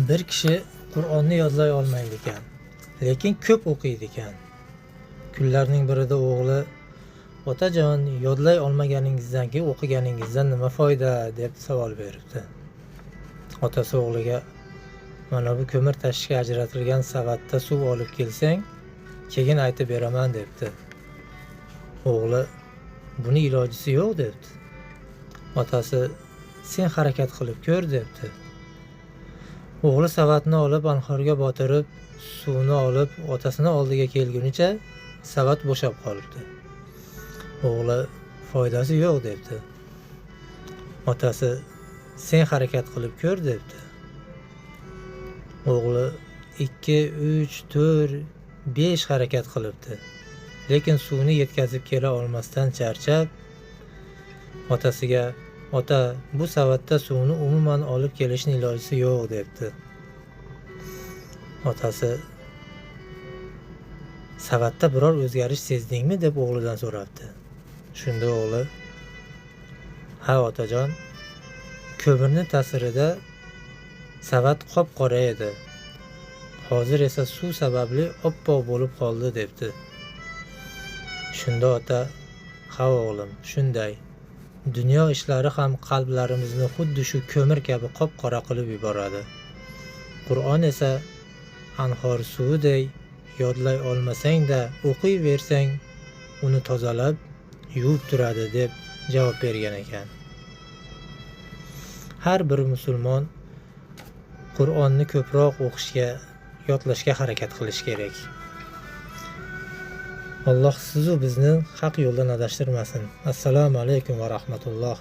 Bir kishi Qur'onni yodlay olmaydi ekan, lekin ko'p o'qiydi ekan. Kunlarning birida o'g'li: "Otajon, yodlay olmaganingizdan keyin o'qiganingizdan nima foyda?" deb savol beribdi. Otasi o'g'liga: "Mana bu ko'mir tashishga ajratilgan savatda suv olib kelsang, keyin aytib beraman", debdi. O'g'li: "Buni ilojisi yo'q", debdi. Otasi: "Sen harakat qilib ko'r", debdi. O'g'li savatni olib anhorga botirib, suvni olib otasini oldiga kelgunicha savat bo'shab qolibdi. O'g'li: "Foydasi yo'q", debdi. Otasi: "Sen harakat qilib ko'r", debdi. O'g'li 2, 3, 4, 5 harakat qilibdi. Lekin suvni yetkazib kela olmasdan charchab otasiga: "Ota, bu savatda suvni umuman olib kelishning ilojisi yo'q", debdi. Otasi: "Savatda biror o'zgarish sezdingmi?" deb o'g'lidan so'rabdi. Shunda o'g'li: "Ha, otajon, ko'mirni ta'sirida savat qop-qora edi. Hozir esa suv sababli oppoq bo'lib qoldi", debdi. Shunda ota: "Ha, o'g'lim, shunday. Dunyo ishlari ham qalblarimizni xuddi shu ko'mir kabi qop-qora qilib yuboradi. Qur'on esa anhor suviday, yodlay olmasang-da o'qiyversang, uni tozalab, yuvib turadi", deb javob bergan ekan. Har bir musulmon Qur'onni ko'proq o'qishga, yodlashga harakat qilish kerak. Alloh sizu bizni haq yo'ldan adashtirmasin. Assalomu alaykum va rahmatulloh.